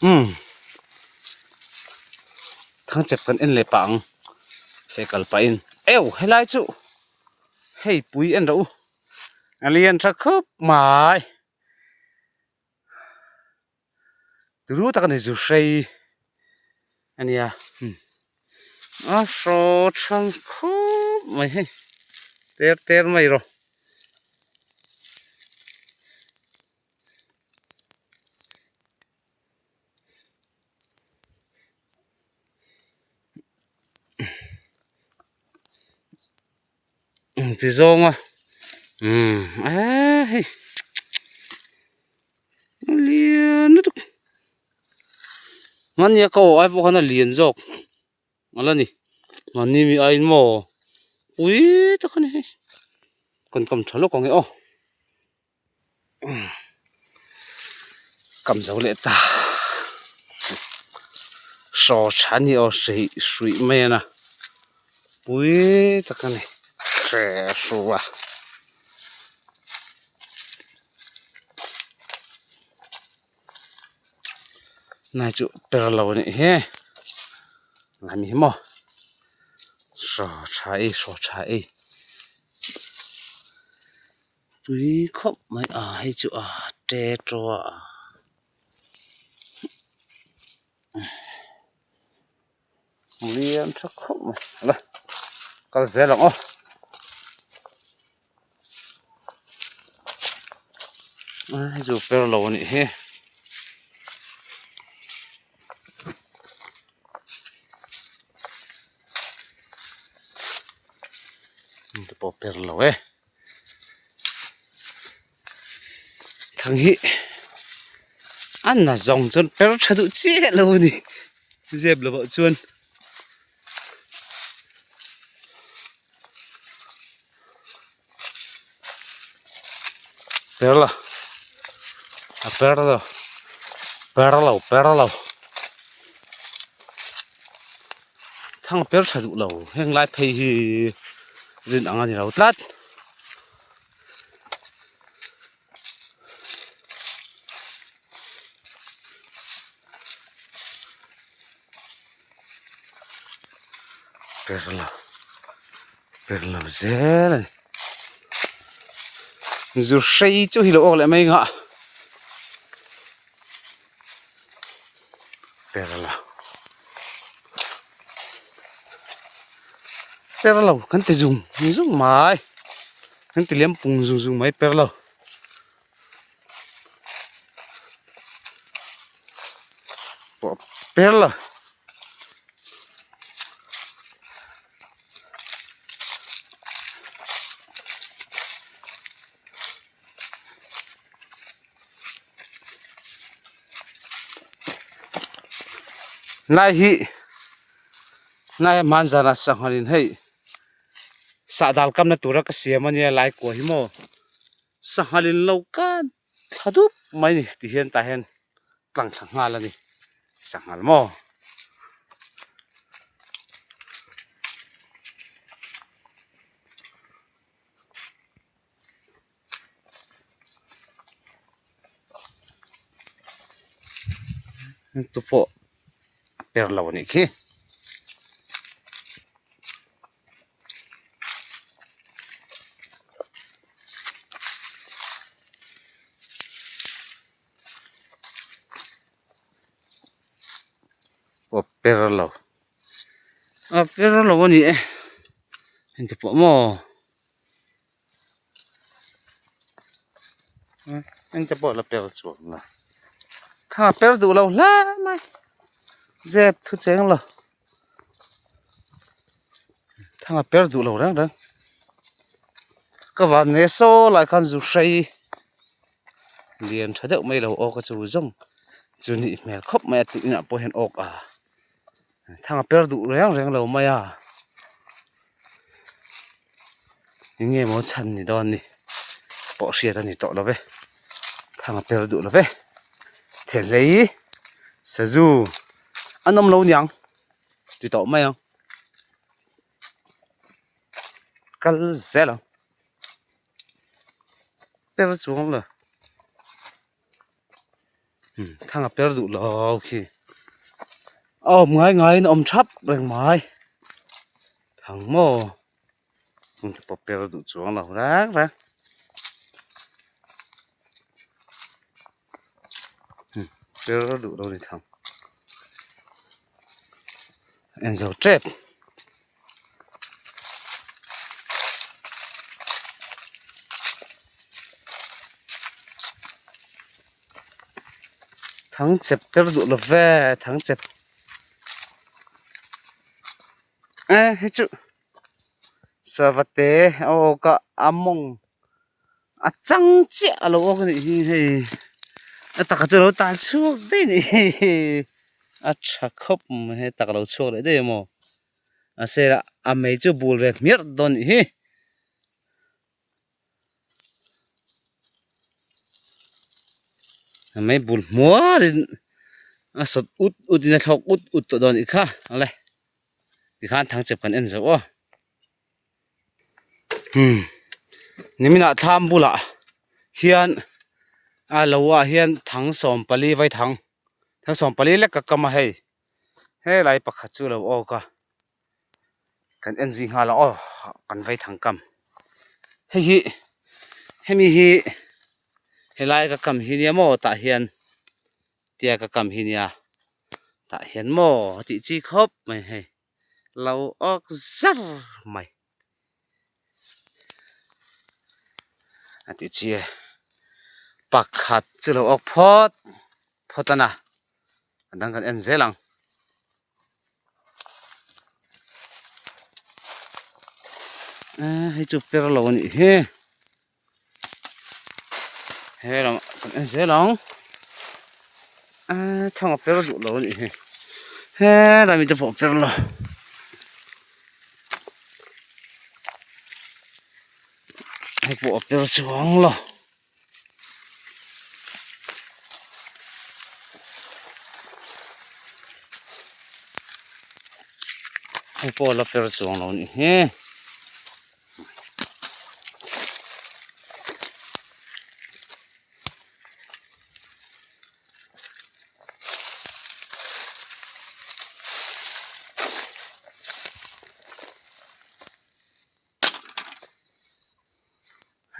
Umm thangchep kan en leh pah ang feh kal pahin eu helai chu hei pui en rawh u a lian tha khawp mai. Turu tak a ni zu hrei a nia a hraw thang khawp mai hei ter ter mai rawh. Ti zawng a umm eee hei a lian lutuk hmania ka awh ai pawh khan a lian zawk a la ni mahni mi aiin maw pui tak a ni hei kan kam tha lawk ang e aw. Kam zo leh ta saw tha ni aw hruih hruih mai a na pui tak a ni hre hru a. Nai chu per lo a nih hi a ni maw saw tha ei saw tha ei. Tui khawp mai a hei chu a te to a lian tha khawp mai la kal zel ang aw. Hei chu per lo a nih hi. Te pawh per lo e thang hi a na zawng chuan per tha duh chiah lo a ni zep lo ah chuan. Per la a per lo per lo per lo thang per tha duh lo heng lai phei hi rin ang a ni lo tlat. Per lo per lo zel a ni zu hrei chu hi lo awk leh mai nghah per lo per lo kan ti zung zung mai kan ti liam pung zung zung mai per lo. Pawh per la. Nai hi nai hmanzana sanghalin hei sahdal kamna tura ka siam ania lai kua hi maw. Sanghal in lo kan thla dup mai ni ti hian tah hian tlang thla nghal a ni sanghal maw. Tu pawh a per lo a nih khi. Aw per lo a per lo a ni e heng te pawh maw heng te pawh la per chuang lo thla per duh lo hle mai zep thu cheng lo. Thanga per duh lo reng reng ka van nge saw lai khan zu hrei lian tha deuh mai lo awk a chu zawng chu nih hmel khawp mai a tih inah pawh hian awk a thanga per duh reng reng lo mai a eng nge maw chhan ni dawn ni pawh hriat a ni tawh lo ve thanga per duh lo ve thehlei sazu. An awm lo niang ti tawh mai ang kal zel ang per chuang lo Thang a per duh lo khi a awm ngai ngaiin a awm thap reng mai thang maw hmun te pawh per duh chuang lo reng reng per duh lo a ni thang en zo tep. Thang chep tel duh lo ve thang chep e hei chu savate a awk a a mawng a chang chiah a lo awk a nih hi hei a taka chu a lo tan chhuak daih a nih hi a tha khawp mai hei tak a lo chhuak leh daih a maw a sirah a mei chu bul ve hmiarh dawn a nih hi. A mei bul hmuarin a sawt ut ut in a thlawk ut ut tawh dawn a nih kha awle tikhan thangchep kan en zo aw umm niminah thlam bulah hian a lo ah hian thang 14 vai thang. Thang 14 lek ka kam a hei helai pakhat chu a lo awk a kan en zui nghal a aw kan vei thang kam hei hi hemi hi helai ka kam hi nia maw tah hian tia ka kam hi nia tah hian maw a tih chi khawp mai hei lo awk zar mai. A ti chi e pakhat chu lo awk phawt phawt a na a dang kan en zel ang. Eee hei chu per lo a nih hi he lamah kan en zel ang eee thang a per duh lo a nih hi helai mi te pawh a per lo. Hei pawh a per chuang lo. Hei pawh a la per chuang lo a nih hi.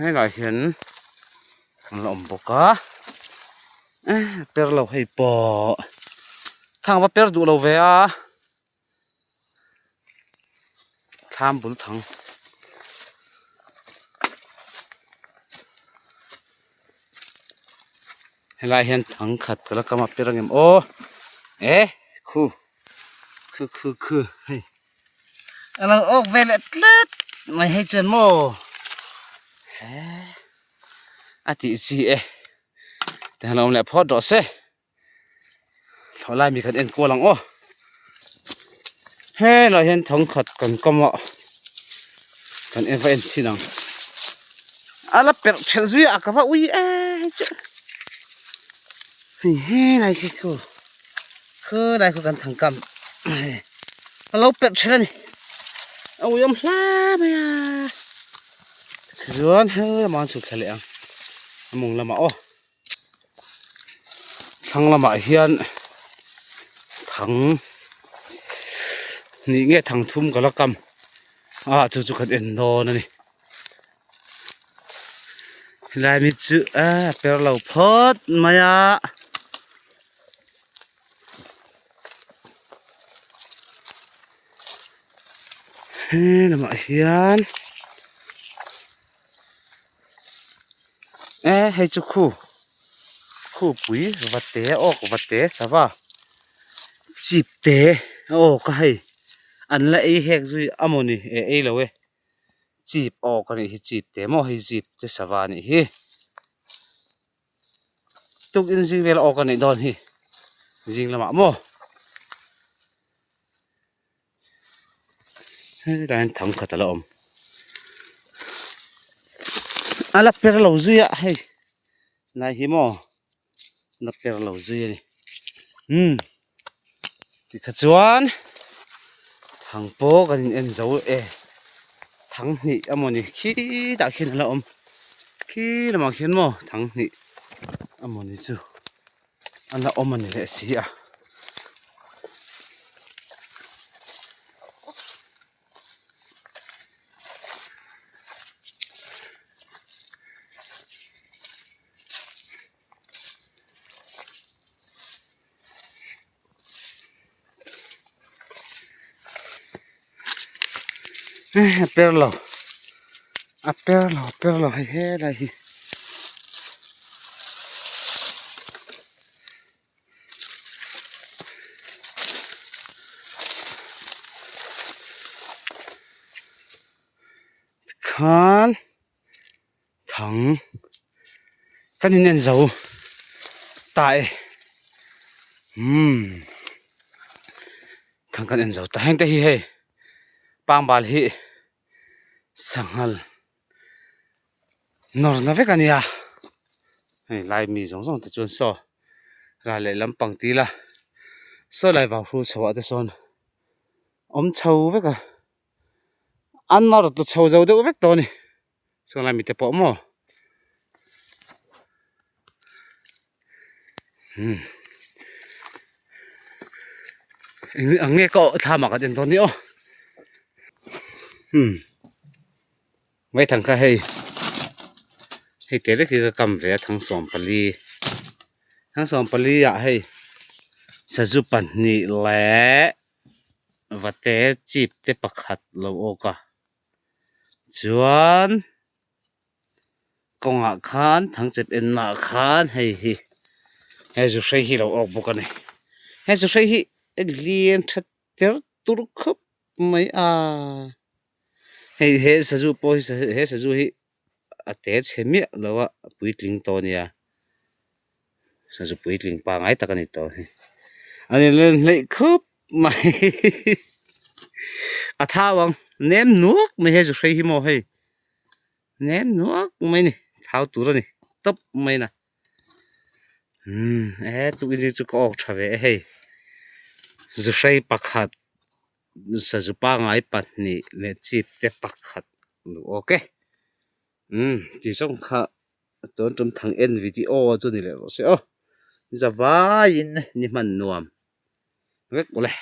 Helaiah hian an la awm bawk a per lo hei pawh thang va per duh lo ve a thlam bul thang. Helai hian thang khat ka la kam a per ang em aw e khu khu khu khu hei a lo awk ve leh tlat mai hei chuan maw he a tih chi e tihian lo awm leh phawt rawh se thlawh lai mi kan en kual ang aw helaiah hian thang khat kan kam a kan en va en chhin ang a la perh thelh zui a ka va ui e hei chu hei helai khi khu khulai khu kan thang kam a lo perh thelh a ni a ui awm hle mai a tichuan helamah an chhuk thla leh ang a mawng lamah aw. Thlang lamah hian thang hnih nge thang thum ka la kam a chu chu kan en dawn a ni helai mi chu a per lo phawt mai a. He lamah hian. E hei chu khu khu pui va te awk va te sava chip te a awk a hei an la ei hek zui a mawni e ei lo e chip awk a nih hi chip te maw hei chip te sava a nih hi tukin zing vel awk a nih dawn hi zing lamah maw. Helaiah hian thang khat a la awm a la per lo zui a hei hnai hi maw la per lo zui a ni umm tikha chuan thang pawh kan in en zo e thang hnih emawni khitah khian a la awm khi lamah khian maw thang hnih emawni chu. A la awm a ni leh si a. A per lo a per lo a per lo hei helai hi. Tikhan thang kan in en zo ta e umm thang kan en zo ta heng te hi hei pangbal hi sanghal nawrna vek a nia hei lai mi zawng zawng te chuan saw ral leh lampang ti ila saw lai vau hru chho ah te sawn awm chho vek a an nawr tlu chho zo deuh vek tawh a ni saw lai mite pawh maw umm eng ang nge ka thlam ah kan en dawn ni aw umm Vaithang kha hei hei teh vek hi ka kam ve a 74 74 ah hei sazu pahnih leh vate chip te pakhat lo awk a chuan kawngah khan thangchep ennaah khan hei hi he zu hrei hi lo awk bawk a ni he zu hrei hi a lian tha ter tur khawp mai a. Hei he sazu pawh hi he sazu hi a te chhe miah lo a a puitling tawh a nia sazu puitling pangngai tak a ni tawh hi a ni len hleih khawp mai a thau ang nem nuak mai he zu hrei hi maw hei nem nuak mai a ni thau tur a ni tawp mai a na umm he tukin chu ka awk tha ve e hei zu hrei pakhat. Sazu pangngai pahnih leh chip te pakhat duh awk e umm tih zawng kha chuan tum thang en video chu ni leh rawh se aw zavaiin ni hman nuam vek awle.